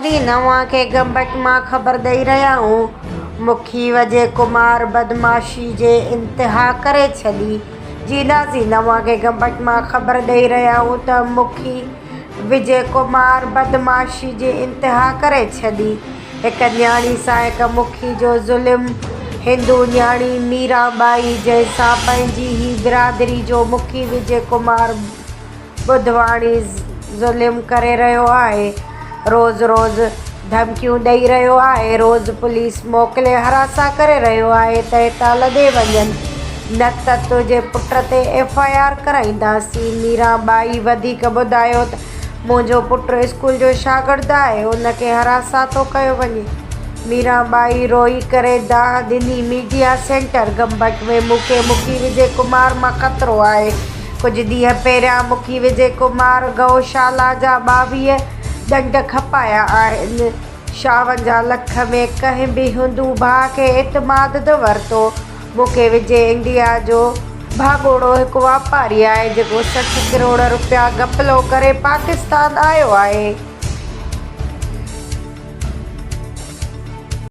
ناظرين اوهان کي گمبٽ مان خبر ڏئي رهيا آهيون مکي وجي ڪمار بدمعاشي جي انتها ڪري ڇڏي جي ناظرين اوهان کي گمبٽ مان خبر ڏئي رهيا آهيون ته مکي وجي ڪمار بدمعاشي جي انتها ڪري ڇڏي هڪ نياڻي سان هڪ مکي جو ظلم هندو نياڻي ميرا ٻائي جنهن سان پنهنجي هي برادري جو مکي وجي ڪمار ٻڌواڻي ظلم ڪري رهيو آهي، روز روز ڌمڪيون ڏئي رهيو آهي، روز پوليس موڪلي هراسان ڪري رهيو آهي ته هتان لڏي وڃن نه ته تنهنجي پٽ تي ايف I R ڪرائينداسين، ميران ٻائي وڌيڪ ٻڌايو ته منهنجو پٽ اسڪول جو شاگرد آهي ان کي هراسان ٿو ڪيو وڃي، ميران ٻائي روئي ڪري دانهن ڏني ميڊيا سينٽر گمبٽ ۾ مون کي مکي وجي ڪمار مان خطرو آهي. ڪجهه ڏينهن پهريان مکي وجي ڪمار گئوشالا جا 22 ڏنڊ کپايا آهن. شاونجاهه لک ۾ ڪنهن به هندو ڀاء کي اعتماد نه ورتو. مکي وجي انڊيا جو ڀاڳوڙو هڪ واپاري آهي جيڪو 60 ڪروڙ رپيا گهپلو ڪري پاڪستان آيو آهي.